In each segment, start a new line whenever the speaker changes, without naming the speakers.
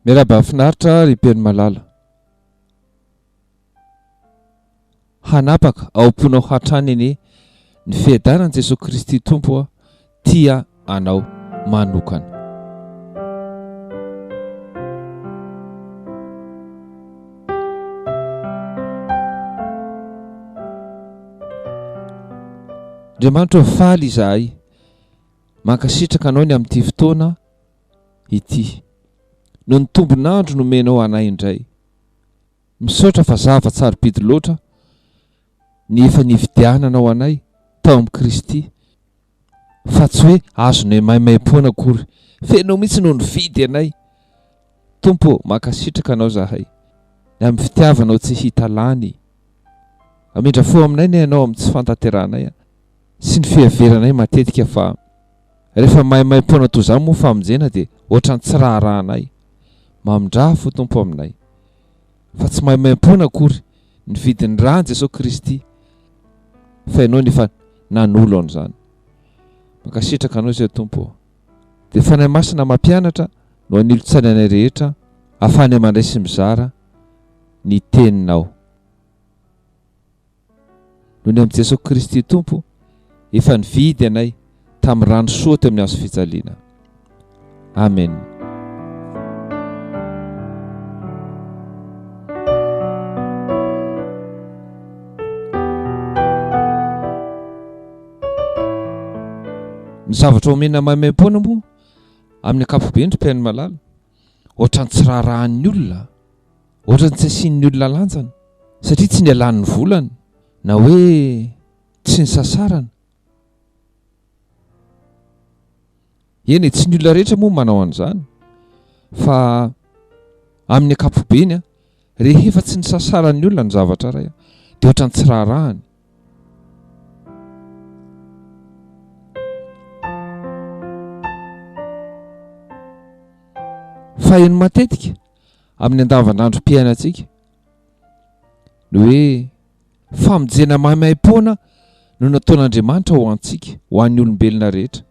Miarahaba finaritra ry Mpeno malala. Hanapaka ao am-ponao hatrany anie ny fiadanan'i Jesoa Kristy Tompo tia anao manokana. Andriamanitra ô faly izahay mankasitraka anao ny amin'ity fotoana ity noho ny tombon'andro nomenao anay indray. Misaotra fa zava-tsarobidy loatra ny efa nividiananao anay tao amin'i Kristy fa tsy hoe azonay maimaimpoana akory fa Ianao mihitsy no nividy anay. Tompo ô, mankasitraka Anao zahay ny amin'ny fitiavanao tsy hita lany. Mamindra fo aminay anie Ianao amin'ny tsy fantanterahanay sy ny fiheveranay matetika fa rehefa maimaimpoana toy izany moa famonjena dia ohatran'ny tsy raharahanay. Mamindrà fo Tompo aminay. Fa tsy maimaimpoana akory ny vidin'ny ràn'i Jesoa Kristy fa Ianao no efa nanolo an'izany. Mankasitraka Anao izay Tompo ô. Dia Fanahy Masina mampianatra no hanilo-tsaina anay rehetra ahafahanay mandray sy mizara ny Teninao. Noho ny amin'i Jesoa Kristy Tompo efa nividy anay tamin'ny rano soa teo amin'ny hazo fijaliana. Amen. Ny zavatra omena maimaimpoana moa amin'ny ankapobeny ry mpihaino malala, ohatran'ny tsy raharahan'ny olona. Ohatran'ny tsy asian'ny olona lanjany satria tsy nialan'ny volany na hoe tsy nisasarana. Eny e, tsy ny olona rehetra moa manao an'izany fa amin'ny ankapobeny rehefa tsy nisasaran'ny olona ny zavatra iray dia ohatran'ny tsy raharahany. Fa heno matetika amin'ny andavanandrom-piainantsika ny hoe famonjena maimaimpoana no nataon'Andriamanitra ho antsika, ho an'ny olombelona rehetra.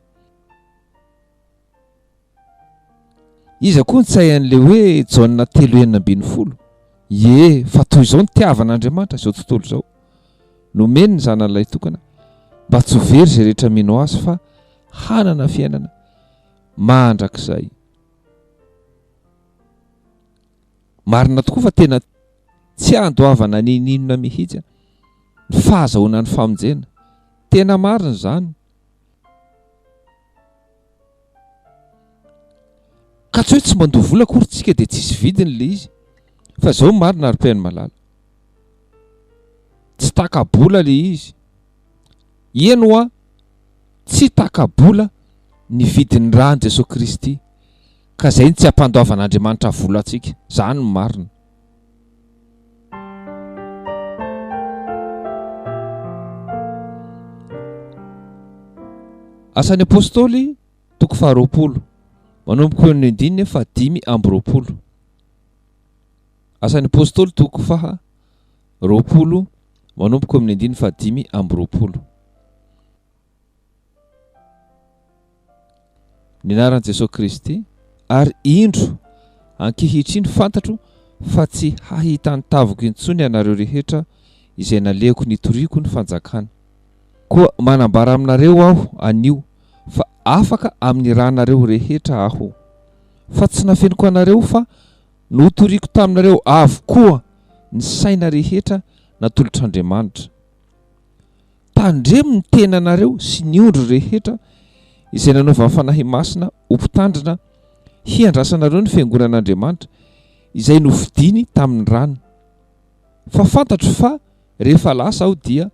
Iza koa no tsy hay an'ilay hoe Jaona 3:16? Ie, fa toy izao nitiavan'Andriamanitra izao tontolo izao. Nomeny ny zanany lahitokana mba tsy ho very izay rehetra mino azy fa hanana fiainana mandrakizay. Marina tokoa fa tena tsy andoavana n'inon'inona mihitsy ny fahazahoana ny famonjena. Tena marina izany. Ka tsy hoe tsy mandoa vola akory tsika dia tsisy vidiny ilay izy. Fa izao marina ry Mpihaino malala. Tsy taka-bola ilay izy. Eny hoa, tsy taka-bola ny vidin'ny ràn'i Jesoa Kristy. Ka izay no tsy ampandoavan'Andriamanitra vola antsika. Izany no marina. Asan'ny Apostoly, toko faharoapolo, manomboka eo amin'ny andininy fahadimy amby roapolo. Asan'ny Apostoly, toko faha 20, manomboka eo amin'ny andininy fahadimy amby roapolo. Ny anaran'i Jesoa Kristy, ary indro, ankehitriny fantatro fa tsy hahita ny tavako intsony ianareo rehetra izay nalehako nitoriako ny fanjakana. Koa manambara aminareo aho anio fa afaka amin'ny ranareo rehetra aho. Fa tsy nafeniko anareo fa notoriko taminareo avokoa ny saina rehetra natolotr'Andriamanitra. Tandremo ny tenanareo sy ny ondry rehetra izay nanaovan'ny Fanahy Masina ho mpitandrina hiandrasanareo ny fiangonan'Andriamanitra izay nofidiny tamin'ny rany. Fa fantatro fa rehefa lasa aho dia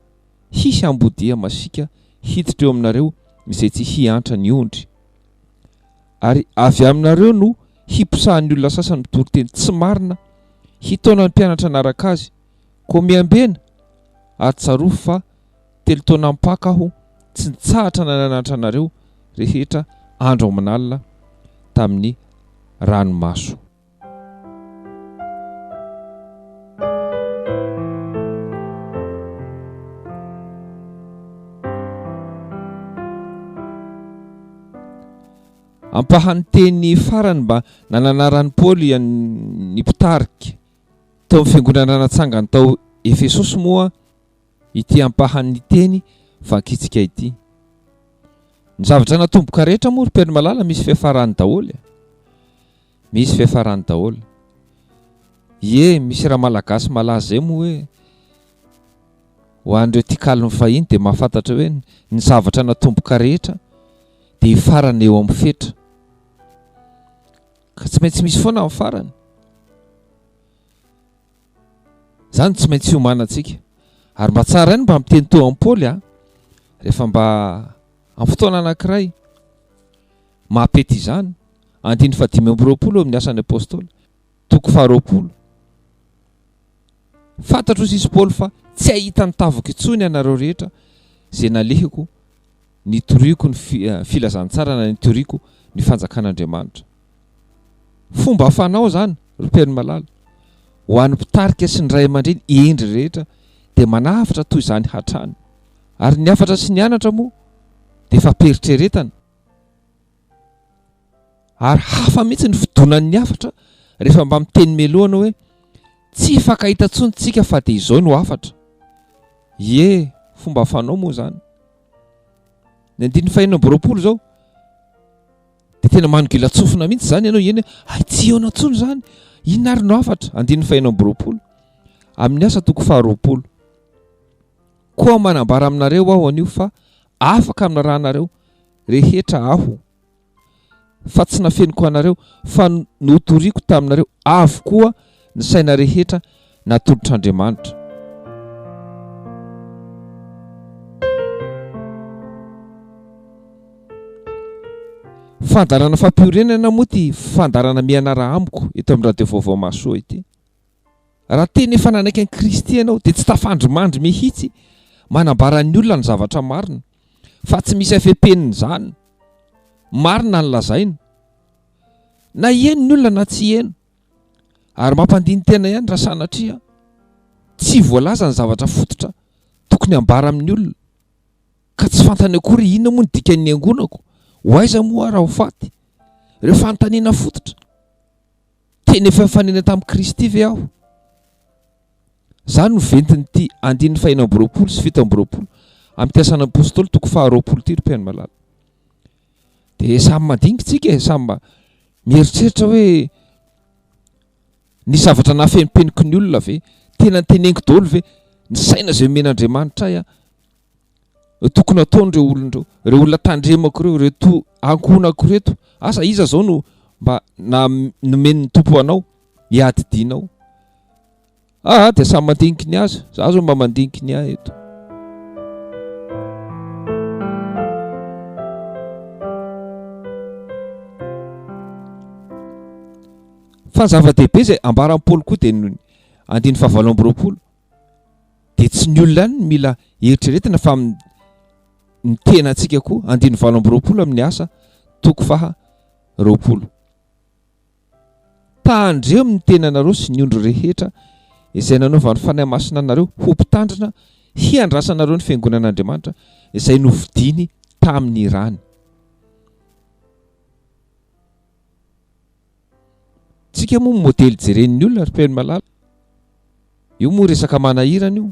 hisy ambodia masiaka hiditra eo aminareo izay tsy hiantra ny ondry. Ary avy aminareo no hiposahan'ny olona sasany mitory teny tsy marina hitaona ny mpianatra hanaraka azy. Koa miambena ary tsarovy fa telo taona ampaka aho tsy nitsahatra nananatra anareo rehetra andro aman'alina tamin'ny ranomaso. Ampahan'ny teny farany mba nananaran'i Paoly ny mpitarika tao amin'ny fiangonana natsangany tao Efesosy moa ity ampahan'ny teny vakintsika ity. Ny zavatra natomboka rehetra moa ry Mpihaino malala misy fiafarany daholo e. Misy fiafarany daholo. Ie, misy raha malagasy malaza izay moa hoe ho an'ireo tia kalon'ny fahiny dia mahafantatra hoe ny zavatra natomboka rehetra dia hifarana eo amin'ny fetra. Ka tsy maintsy misy foana amin'ny farany. Izany tsy maintsy hiomanantsika. Ary mba tsara ihany mba miteny toa an'i Paoly a, rehefa mba amin'ny fotoana anankiray maha-pety izany, andininy fahadimy amby roapolo eo amin'ny Asan'ny Apostoly, toko faharoapolo. Fantatro hoy sisa Paoly fa tsy hahita ny tavako intsony ianareo rehetra izay nalehiko nitoriako ny filazantsara na nitoriako ny fanjakan'Andriamanitra. Fomba fanao izany ry Mpihaino malala. Ho an'ny mpitarika sy ny ray aman-dreny hendry rehetra dia manavotra toy izany hatrany. Ary ny hafatra sy ny anatra moa dia efa am-pieritreretana. Ary hafa mihitsy ny fidonan'ny hafatra rehefa mba miteny mialoha anao hoe tsy hifankahita intsony tsika fa dia izao no hafatra. Ie, fomba fanao moa izany. Ny andininy fahenina amby roapolo izao dia tena manongilan-tsofina mihitsy izany ianao eny hoe hay tsy hihaona intsony izany. Inona ary no hafatra? Andininy fahenina amby roapolo amin'ny asa toko faharoapolo. Koa manambara aminareo aho anio fa afaka amin'ny rànareo rehetra aho, fa tsy nafeniko anareo, fa notoriko taminareo avokoa ny saina rehetra natolotr'Andriamanitra. Fandaharana fampiorenana moa ity fandaharana Mianara Amiko eto amin'ny Radio Vaovao Mahasoa ity. Raha tena efa nanaiky an'i Kristy ianao dia tsy tafandrimandry mihitsy manambara ny olona ny zavatra marina fa tsy misy afempenina izany. Marina ny lazaina. Na heno ny olona na tsy heno. Ary mampandini-tena ihany raha sanatria tsy voalaza ny zavatra fototra tokony hambara amin'ny olona. Ka tsy fantany akory inona moa ny dikan'ny niangonako, ho aiza moa aho raha ho faty? Ireo fanontaniana fototra. Tena efa nifanena tamin'i Kristy ve aho? Izany no ventin'ity andininy fahenina amby roapolo sy 27 amin'ity Asan'ny Apostoly toko faharoapolo ity ry mpihaino malala. Dia samy mandinika isika e, samy mba mieritreritra hoe ny zavatra nafenimpeniko ny olona ve? Tena noteneniko daholo ve? Ny saina izay omen'Andriamanitra ahy tokony ataon'ireo olona ireo, ireo olona tandremako ireo, ireto ankohonako ireto, asa iza izao no mba na nomen'ny Tompo anao hiadidianao? Aa dia samy mandiniky ny azy, za zao mba mandiniky ny ahy eto. Fa ny zava-dehibe izay ambaran'i Paoly koa dia ny andininy fahavalo amby roapolo. Dia tsy ny olona ihany no mila eritreretina fa ny tenantsika koa, andininy 28 amin'ny asa toko faha 20. Tandremo ny tenanareo sy ny ondry rehetra izay nanaovan'ny Fanahy Masina anareo ho mpitandrina hiandrasanareo ny fiangonan'Andriamanitra izay novidiny tamin'ny rany. Tsika moa modely jeren'ny olona ry Mpeno malala. Io moa resaka manahirana io.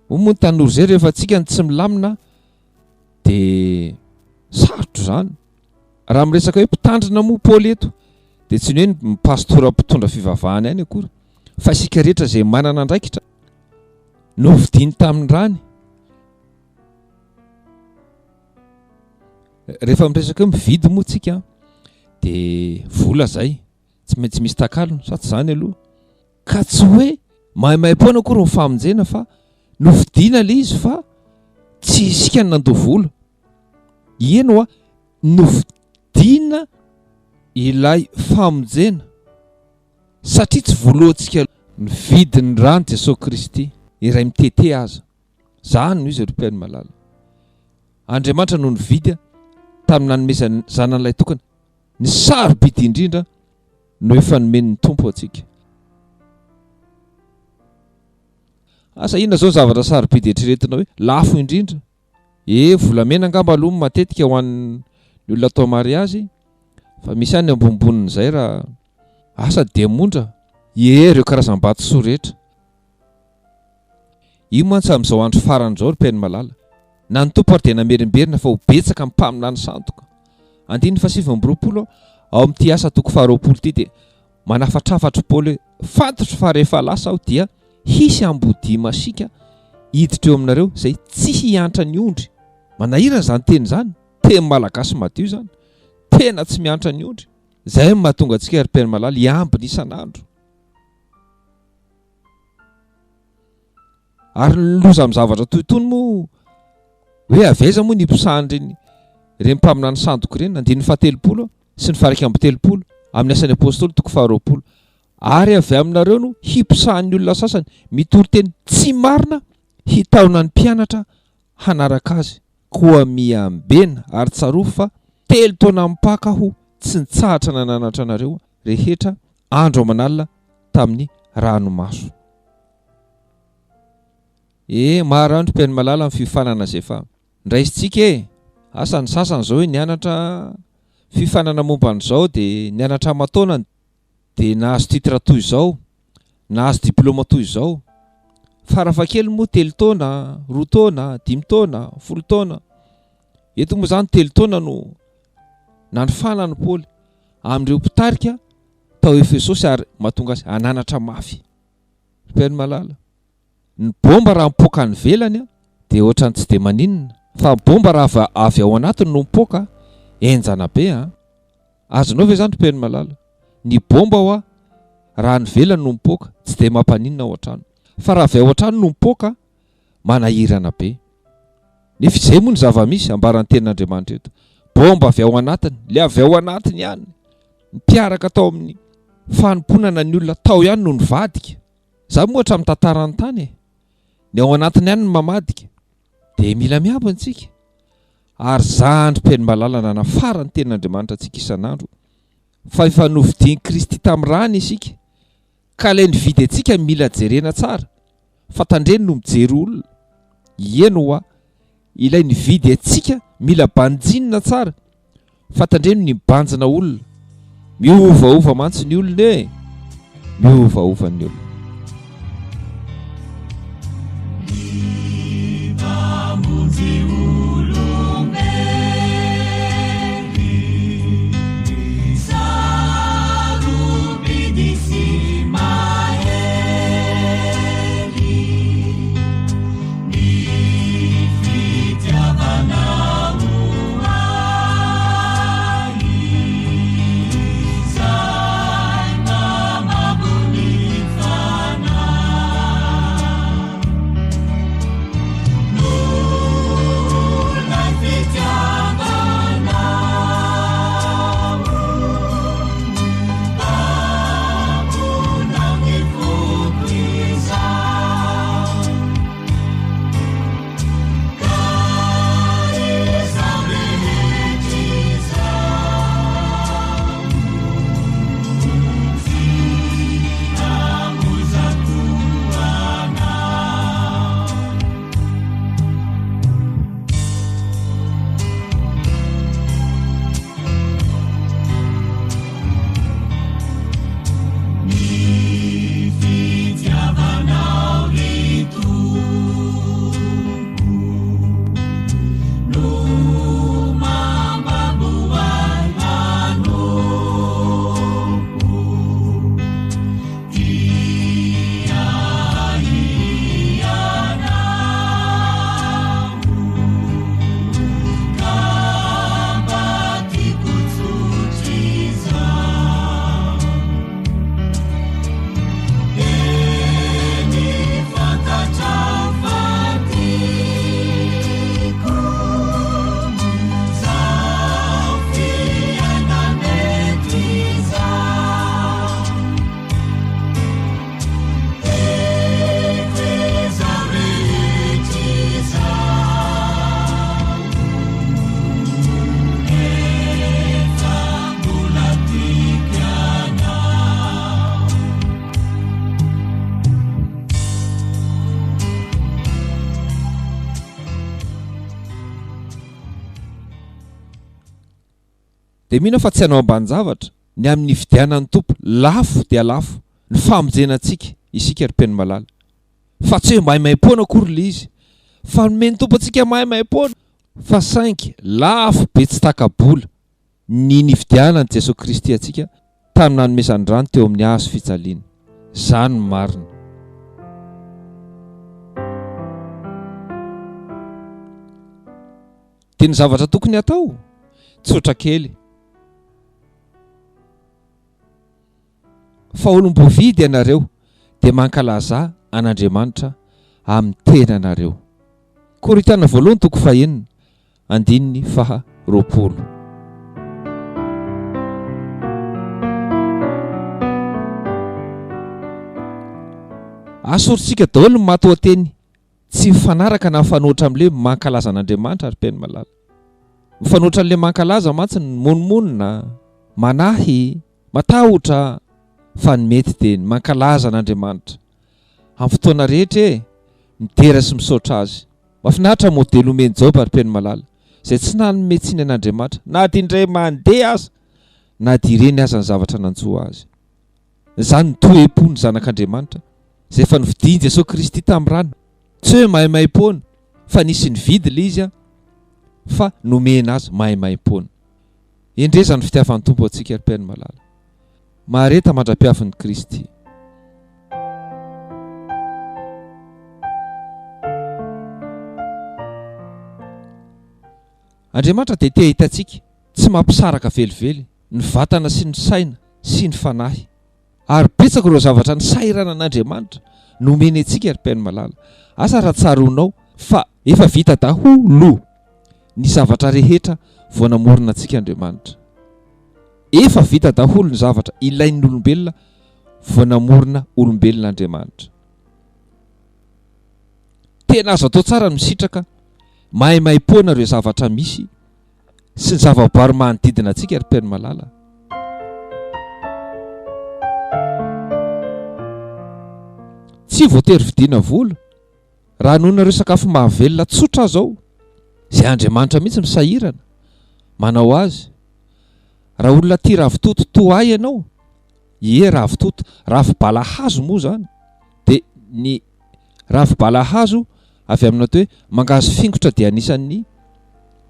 Hoy moa ny tanora izay rehefa tsika no tsy milamina dia sarotra izany. Raha miresaka hoe mpitandrina moa Paoly eto dia tsy ny hoe ny pastora mpitondra fivavahana ihany akory fa isika rehetra izay manana andraikitra novidiany tamin'ny rany. Rehefa miresaka hoe mividy moa tsika dia vola izay, tsy maintsy misy takalony sa tsy izany aloha? Ka tsy hoe maimaimpoana akory ny famonjena fa novidiana ilay izy fa tsy isika no nandoa vola. Eny hoa, novidiana ilay famonjena satria tsy voaloantsika ny vidin'ny ran'i Jesoa Kristy, iray mitete aza. Zany no izy ry Mpihaino malala. Andriamanitra no nividy tamin'ny nanomezany zanany lahitokana, ny sarobidy indrindra no efa nomen'ny Tompo antsika. Asa inona izao ny zavatra sarobidy eritreretinao hoe lafo indrindra? E, volamena angamba aloha matetika ho an'ny olona atao mariazy. Fa misy ihany ny ambonimbonin'izay raha asa diamondra. Ie, ireo karazam-batosoa rehetra. Io mantsy amin'izao andro farany izao ry Mpihaino malala. Na ny Tompo ary dia namerimberina fa ho betsaka ny mpaminany sandoka. Andininy fahasivy amby 20 ao amin'ity asa toko faharoapolo ity dia manafatrafatry Paoly hoe, Fantatro fa rehefa lasa aho dia hisy ambodia masiaka hiditra eo aminareo izay tsy hiantra ny ondry. Manahirana izany teny izany, teny malagasy madio izany. Tena tsy miantra ny ondry. Izay no mahatonga antsika ry Mpihaino malala hiambina isan'andro. Ary ny loza amin'ny zavatra toy itony moa hoe avy aiza moa ny hiposahan'ireny ireny mpaminany sandoka ireny, andininy faha-30 sy ny faha-31 amin'ny Asan'ny Apostoly toko faha-20. Ary avy aminareo no hiposahan'ny olona sasany mitory teny tsy marina hitaona ny mpianatra hanaraka azy. Koa miambena ary tsarovy fa telo taona mipaka aho tsy nitsahatra nananatra anareo rehetra andro aman'alina tamin'ny ranomaso. Ee, maro ihany ry Mpihaino malala ny fiofanana izay efa ndraisintsika e! Asa ny sasany izao hoe nianatra fiofanana momba an'izao dia nianatra aman-taonany dia nahazo titre toy izao, nahazo diplôma toy izao. Farafahakeliny moa telo taona, roa taona, dimy taona, folo taona. Eto moa izany telo taona no nanofanan'i Paoly amin'ireo mpitarika tao Efesosy ary mahatonga azy hananatra mafy. Ry Mpihaino malala, ny bomba raha mipoaka any ivelany dia ohatran'ny tsy dia maninona, fa ny bomba raha avy ao anatiny no mipoaka, henjana be an! Azonao ve izany ry Mpihaino malala? Ny bomba hoa raha any ivelany no mipoaka, tsy dia mampaninona ao an-trano. Fa raha avy ao an-trano no mipoaka, manahirana be. Nefa izay moa ny zava-misy ambaran'ny tenin'Andriamanitra eto. Bomba avy ao anatiny, ilay avy ao anatiny ihany. Ny mpiaraka tao amin'ny fanomponana ny olona tao ihany no nivadika. Izany moa hatramin'ny tantaran'ny tany e. Ny ao anatiny ihany no mamadika. Dia mila miabo antsika. Ary zandry mpihaino-malala nanafara ny tenin'Andriamanitra antsika isan'andro fa efa novidian'i Kristy tamin'ny rany isika. Ka ilay nividy antsika mila jerena tsara fa tandreny no mijery olona. Ieny hoa, ilay nividy antsika mila banjinina tsara fa tandremo ny mibanjina olona. Miovaova mantsy ny olona e! Miovaova ny olona. Dia mino aho fa tsy hanao ambanin-javatra ny amin'ny nividianan'ny Tompo lafo dia lafo ny famonjena antsika isika ry Mpino malala. Fa tsy hoe maimaim-poana akory ilay izy, fa nomen'ny Tompo antsika maimaim-poana, fa saingy lafo be tsy taka-bola ny nividianan'i Jesoa Kristy antsika tamin'ny nanomezany rano teo amin'ny hazo fijaliana. Izany no marina. Dia ny zavatra tokony hatao? Tsotra kely. Fa olom-boavidy ianareo, dia mankalazà an'Andriamanitra amin'ny tenanareo. Korintiana voalohany toko fahenina, andininy faha 20. Asorintsika daholo ny matoanteny tsy mifanaraka na mifanohitra amin'ilay mankalaza an'Andriamanitra ry Mpino malala. Mifanohitra an'ilay mankalaza mantsy ny monomonona, manahy, matahotra fa ny mety dia ny mankalaza an'Andriamanitra amin'ny fotoana rehetra e, midera sy misaotra Azy. Mahafinaritra ny modely omen'i Joba ry Mpino malala, izay tsy nanome tsiny an'Andriamanitra na dia indray mandeha aza, na dia ireny aza ny zavatra nanjo azy. Izany ny toe-po ny zanak'Andriamanitra, izay efa novidian'i Jesoa Kristy tamin'ny rany. Tsy hoe maimaim-poana, fa nisy nividy ilay izy fa nomena azy maimaim-poana. Endreza ny fitiavan'ny Tompo antsika ry Mpihaino malala. Mahareta mandra-piavin'i Kristy. Andriamanitra dia te hahita antsika tsy mampisaraka velively ny vatana sy ny saina sy ny fanahy. Ary betsaka ireo zavatra nisahiranan'Andriamanitra nomeny antsika ry Mpihaino malala. Asa raha tsaroanao fa efa vita daholo ny zavatra rehetra vao namorona antsika Andriamanitra. Efa vita daholo ny zavatra ilain'ny olombelona vao namorona olombelona Andriamanitra. Tena azo atao tsara ny misitraka maimaimpoana ireo zavatra misy sy ny zavaboary manodidina antsika ry Mpihaino malala. Tsy voatery vidiana vola raha noho nareo sakafo mahavelona tsotra zao, izay Andriamanitra mihitsy misahirana manao azy. Raha olona tia ravitoto toa ahy ianao, ie ravitoto, ravi-balahazo moa zany, dia ny Ravi-balahazo avy amin'ny atao hoe mangahazo fingotra dia anisan'ny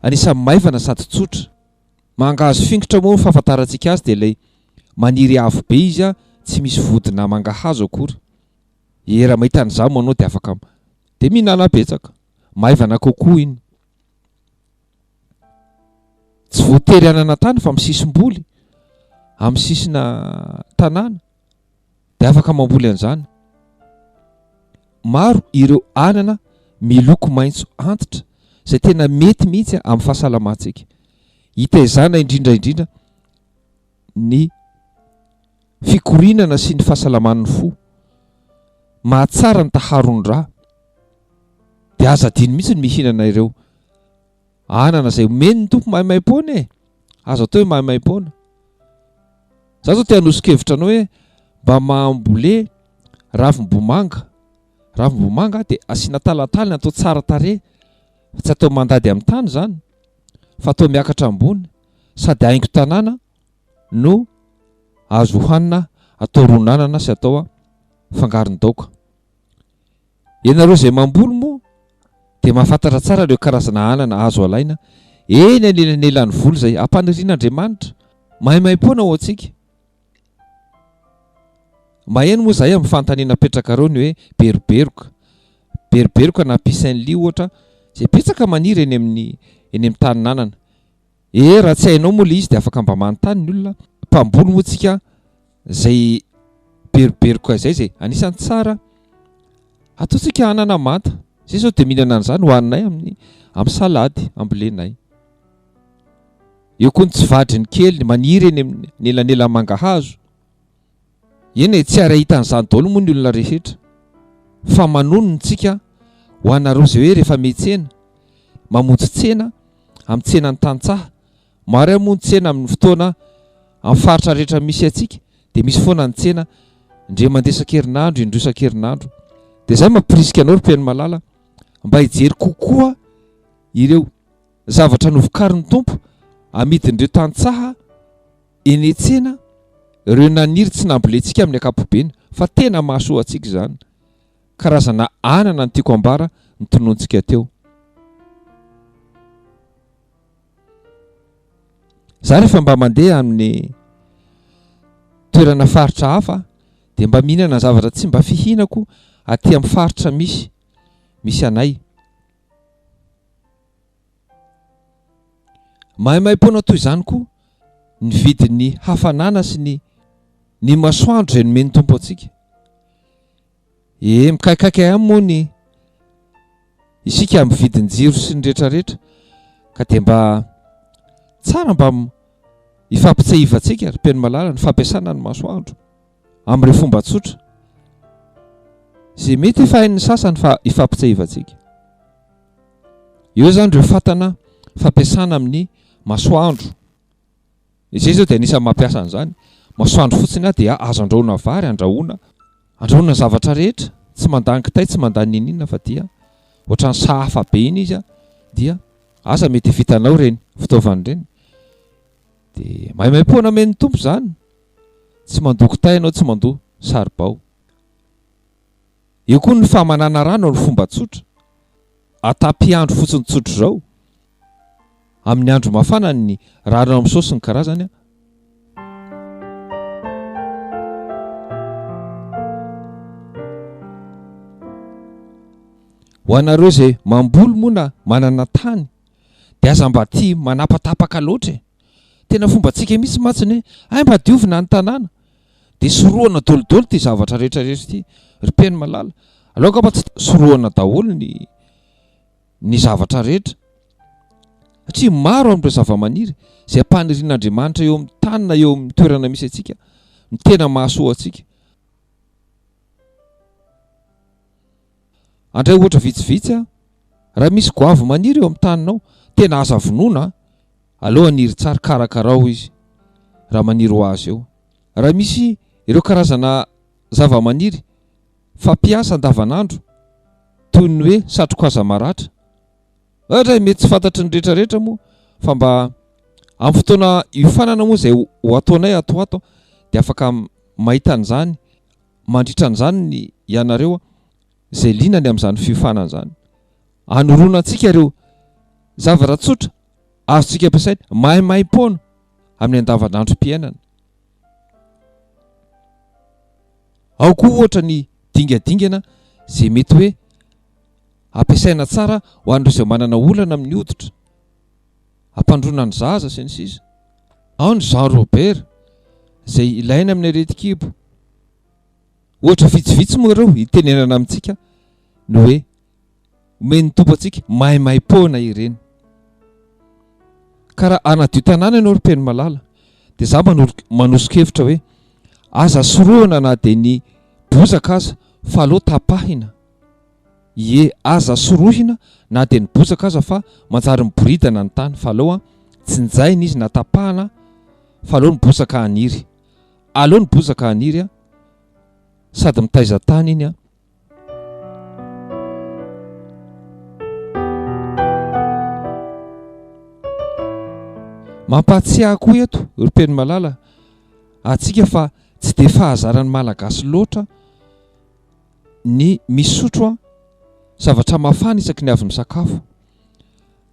anisan'ny maivana sady tsotra. Mangahazo fingotra moa ny fahafantarantsika azy dia ilay maniry avo be izy tsy misy vodina mangahazo akory. Ee raha mahita an'izany moa anao dia afaka dia mihinana betsaka. Maivana kokoa iny. Tsy voatery hanana tany fa misisim-boly amin'ny sisina tanàna. dia afaka mamboly an'izany. Maro ireo anana miloko maitso antitra izay tena mety mihitsy amin'ny fahasalamantsika. Hitaizana indrindra indrindra ny fikorinana sy ny fahasalaman'ny fo. Mahatsara ny taharon'ny ra. Dia aza adino mihitsy ny mihinana ireo Anana izay omeny ny Tompo maimaimpoana e! Azo atao hoe maimaimpoana. Za zao te hanoso-kevitra anao hoe mba mambole ravim-bomanga. Ravim-bomanga dia asiana talatalany atao tsara tarehy fa tsy atao mandady amin'ny tany izany fa atao miakatra ambony sady haingon-tanàna no azo hohanina atao ron'anana sy atao fangaron-daoka. Ianareo izay mamboly moa dia mahafantatra tsara ireo karazana anana azo alaina eny anelanelan'ny voly izay ampanirian'Andriamanitra maimaimpoana ho antsika. Maheno moa izahay amin'ny fanontaniana apetrakareo ny hoe beroberoka. Beroberoka na pissenlit ohatra izay betsaka maniry eny amin'ny eny amin'ny tanin'anana. Eh raha tsy hainao moa ilay izy dia afaka mba manontany ny olona. Mpamboly moa tsika izay beroberoka izay izay anisan'ny tsara ataontsika anana manta. Izay izao dia mihinana an'izany hohaninay amin'ny amin'ny salady ambolenay. Eo koa ny tsivadriny kely maniry eny amin'ny elanelan'ny mangahazo. Eny e, tsy ary hahita an'izany daholo moa ny olona rehetra. Fa manonona tsika ho anareo izay hoe rehefa miantsena, mamonjy tsena, amin'ny tsenan'ny tantsaha. Maro ihany moa ny tsena amin'ny fotoana amin'ny faritra rehetra misy antsika dia misy foana ny tsena indray mandeha isan-kerinandro, indroa isan-kerinandro. Dia izay mampirisika anao ry mpihaino malala mba hijery kokoa ireo zavatra novokarin'ny Tompo amidin'ireo tantsaha. eny an-tsena ireo naniry tsy nambolentsika amin'ny ankapobeny fa tena mahasoa antsika izany. Karazana anana no tiako ambara ny tonontsika teo. Za rehefa mba mandeha amin'ny toerana faritra hafa dia mba mihinana zavatra tsy mba fihinako aty amin'ny faritra misy misy anay. Maimaimpoana toy izany koa ny vidin'ny hafanana sy ny ny masoandro izay nomen'ny Tompo antsika. Ee, mikaikaika ihany moa ny isika amin'ny vidin-jiro sy ny rehetrarehetra ka dia mba tsara mba hifampitsiahivantsika ry Mpino malala ny fampiasana ny masoandro amin'ireo fomba tsotra izay mety efa hain'ny sasany fa hifampitsiahivantsika. Eo izany ireo fatana fampiasana amin'ny masoandro. Izay izao dia anisan'ny mampiasa an'izany. Masoandro fotsiny aho dia azo andrahoina vary, andrahoina, andrahoina ny zavatra rehetra. Tsy mandany kitay, tsy mandany n'inon'inona fa dia ohatran'ny sahafa be iny izy dia asa mety vitanao ireny fitaovana ireny. Dia maimaimpoana amen'ny Tompo izany. Tsy mandoa kitay ianao, tsy mandoa saribao. Eo koa ny famanana rano amin'ny fomba tsotra. Atapy andro fotsiny tsotra izao. Amin'ny andro mafana ny rano amin'ny saosy ny karazany. Ho anareo izay mamboly moa na manana tany dia aza mba tia manapatapaka loatra e. Tena fombantsika mihitsy mantsy ny hoe hay mba diovina ny tanàna. Dia sorohana dolidoly ity zavatra rehetra rehetra ity ry Peny malala. Aleo angamba tsy sorohana daholo ny ny zavatra rehetra. Satria maro amin'ireo zavamaniry izay ampanirian'Andriamanitra eo amin'ny tany na eo amin'ny toerana misy antsika no tena mahasoa antsika. Andray ohatra vitsivitsy aho. Raha misy goavy maniry eo amin'ny taninao, tena aza vonoina an! Aleo haniry tsara, karakarao izy raha maniry ho azy eo. Raha misy ireo karazana zavamaniry fampiasa andavanandro toy ny hoe satrokaza maratra, ohatra mety tsy fantatry ny rehetra rehetra moa fa mba amin'ny fotoana hiofanana moa izay ho ataonay ato ho ato dia afaka mahita an'izany mandritra an'izany ny ianareo izay liana ny amin'izany fiofanana izany. Anoroana antsika ireo zavatra tsotra azontsika ampiasaina maimaimpoana amin'ny andavanandrom-piainana. Ao koa ohatra ny dingadingana izay mety hoe ampiasaina tsara ho an'ireo izay manana olana amin'ny hoditra, hampandroana ny zaza sy ny sisa. Ao ny Jean Robert izay ilaina amin'ny aretin-kibo. Ohatra vitsivitsy moa ireo hitenenana amintsika ny hoe omen'ny Tompo antsika maimaimpoana ireny. Ka raha hanadio tanàna ianao ry Peny malala dia za manoso-kevitra hoe aza sorohana na dia ny bozaka aza fa aleo tapahina. Ie, aza sorohina na dia ny bozaka aza fa manjary miboridana ny tany fa aleo tsinjaina izy na tapahana fa aleo ny bozaka haniry. Aleo ny bozaka haniry a, sady mitaiza tany iny a. Mampahatsiahy koa eto ry Peny malala antsika fa tsy dia fahazaran'ny Malagasy loatra ny misotro zavatra mafana isaky ny avy misakafo.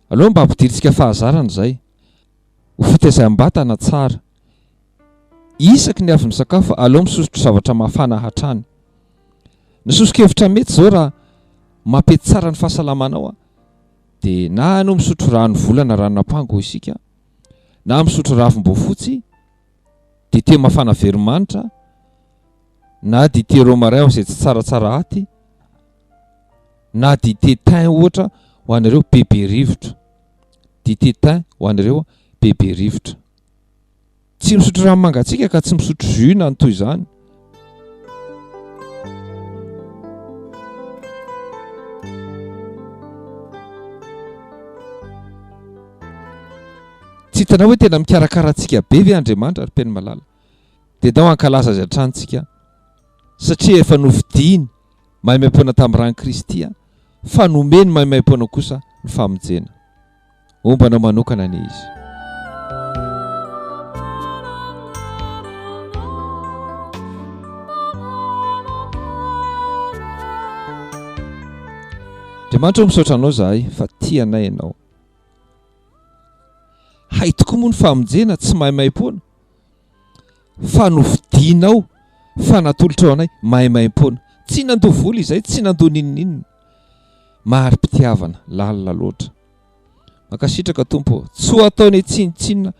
Aleo mba ampidirintsika fahazarana izay ho fitaizam-batana tsara. Isaky ny avy misakafo aleo misotro zavatra mafana hatrany. Ny soso-kevitra mety izao raha mampety tsara ny fahasalamanao dia na ianao misotro rano volana ranon'ampango hoy isika na misotro ravim-boafotsy, dite mafana veromanitra na dite romarin izay tsy tsaratsara aty na dite thym ohatra ho an'ireo bebe rivotra. Dite thym ho an'ireo bebe rivotra. Tsy misotro rano mangatsiaka ka tsy misotro jus na ny toy izany. Tsy hitanao hoe tena mikarakara antsika be ve Andriamanitra ry Peny malala? Dia ndao hankalaza azy hatrany tsika satria efa novidiany maimaimpoana tamin'ny ran'i Kristy fa nomeny maimaimpoana kosa ny famonjena. Homba anao manokana anie izy. Andriamanitra ô misaotra anao zahay fa tia anay ianao. Hay tokoa moa ny famonjena tsy maimaimpoana fa nofidinao fa natolotrao anay maimaimpoana. Tsy nandoa vola izay, tsy nandoa n'inon'inona. Mari-pitiavana lalina loatra. Mankasitraka Tompo ô. Tsy ho ataonay tsinontsinona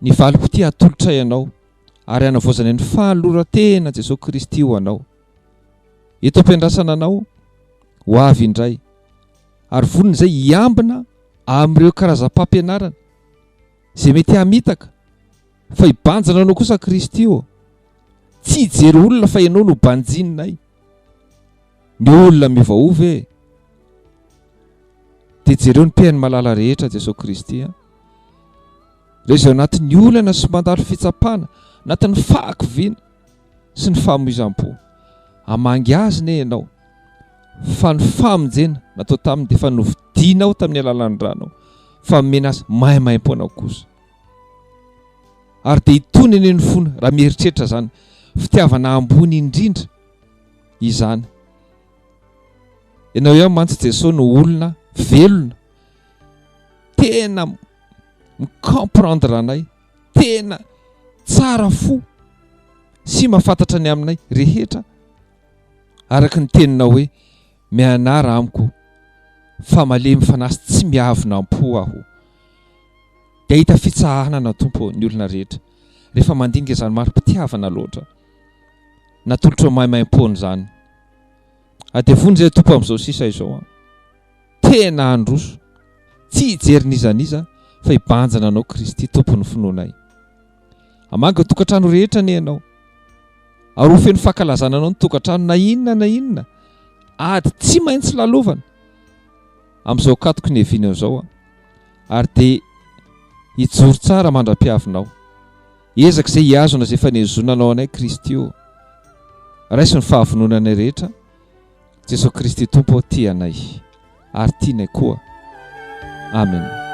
ny valim-pitia atolotray anao ary hanavaozanay ny fanoloran-tena Jesoa Kristy ho anao. Eto am-piandrasana anao ho avy indray ary vonona izay hiambina amin'ireo karazam-pampianarana izay mety hamitaka fa hibanjina anao kosa Kristy ô. Tsy hijery olona fa ianao no banjininay. Ny olona miovaova e. Dia jereo ny mpihaino malala rehetra Jesoa Kristy a. Ireo izay ao anatin'ny olana sy mandalo fitsapana, anatin'ny fahakiviana sy ny famoizam-po. Hamangy azy ne ianao fa ny famonjena natao taminy dia efa novidianao tamin'ny alalan'ny ranao fa nomena azy maimaimpoana kosa. Ary dia itony anie ny fony raha mieritreritra izany fitiavana ambony indrindra izany. Ianao ihany mantsy Jesoa no olona velona tena mi-comprendre anay, tena tsara fo sy mahafantatra ny aminay rehetra araka ny teninao hoe mianara amiko fa malemy fanahy sy tsy miavona am-po aho. Dia hahita fitsahanana Tompo ny olona rehetra rehefa mandinika izany mari-pitiavana loatra natolotrao maimaimpoana izany. Adevony izay Tompo amin'izao sisa izao an. Tena handroso, tsy hijery n'iza n'iza fa hibanjina Anao Kristy Tompon'ny finoanay. Hamangy ny tokantrano rehetra anie Ianao. Ary ho feno fankalazana Anao ny tokantrano na inona na inona ady tsy maintsy lalovana amin'izao katoky ny heviana izao an. Ary dia hijoro tsara mandra-piavinao. Ezaka izay hihazona izay efa nihazonanao anay Kristy ô. Raiso ny fahavononanay rehetra. Jesoa Kristy Tompo ô tia anay ary tianay koa. Amen.